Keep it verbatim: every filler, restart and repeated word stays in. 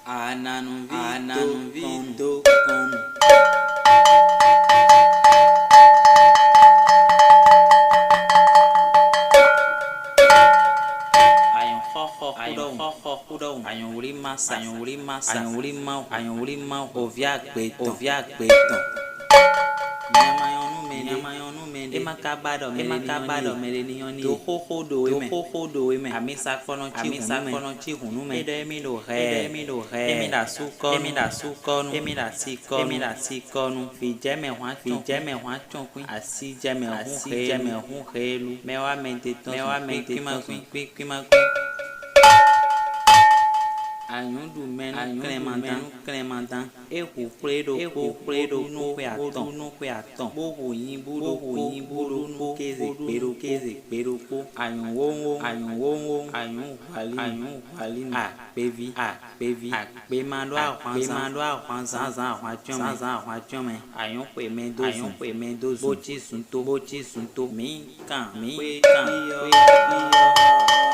Ananuví, ananuví dó kɔn nú. Ayɔnxɔxɔ kúɖɔwun, ayɔnxɔxɔ kúɖɔwun, ayɔnwlímasa, ayɔnwlímasa, ayɔnwlímawú, ayɔnwlímawú, oví agbe tɔn, oví agbe tɔn. Nya ma nyɔ́ nú mɛɖé, nya ma nyɔ́ nú mɛɖé. É ma ka ba ɖɔ mɛɖé ní nyɔ́ n'i. Dǒ xóxó ɖo we mɛ, dǒ xóxó ɖo we mɛ. Amisakɔnɔ cí hǔn nú mɛ, amisakɔnɔ cí hǔn nú mɛ. É ɖɔ émí ɖo hɛɛ, é ɖɔ émí ɖo hɛɛ. Émí ɖo asú kɔ́ nú, émí ɖo asú kɔ́ nú, émí ɖo así kɔ́ nú. Vǐ jɛ mɛ hwán, vǐ jɛ mɛ hwán cɔn kwín. Así jɛ mɛ hún hɛɛ, así jɛ mɛ hún hɛɛ lu. Mɛ wá mɛ ɖe tɔn, mɛ wá mɛ ɖe tɔn kwín, kwín, kwín, kwín. Anyǔ ɖu mɛ nú klɛ́nmadán, klɛ́nmadán. É hu xwlé ɖokpó, é hu xwlé ɖokpó nú xwe atɔn, bó ɖu nú xwe atɔn, bó hu nyibú ɖokpó, bó ɖu nú kéze gbe ɖokpó, kéze gbe ɖokpó. Anyǔ wóŋwó, anyǔ wóŋwó, anyǔ hwalí, anyǔ hwalí. Akpeví, akpeví, akpe ma ɖó ahwan zán, akpe ma ɖó ahwan zán, zán ahwan cyɔ́n mɛ, zán ahwan cyɔ́n mɛ. Anyǔ xwe mɛ dó zun, anyǔ xwe mɛ dó zun, bó cí zun tó, bó cí zun tó. Mǐ kan, mǐ kan, xwé kan, xwé kan.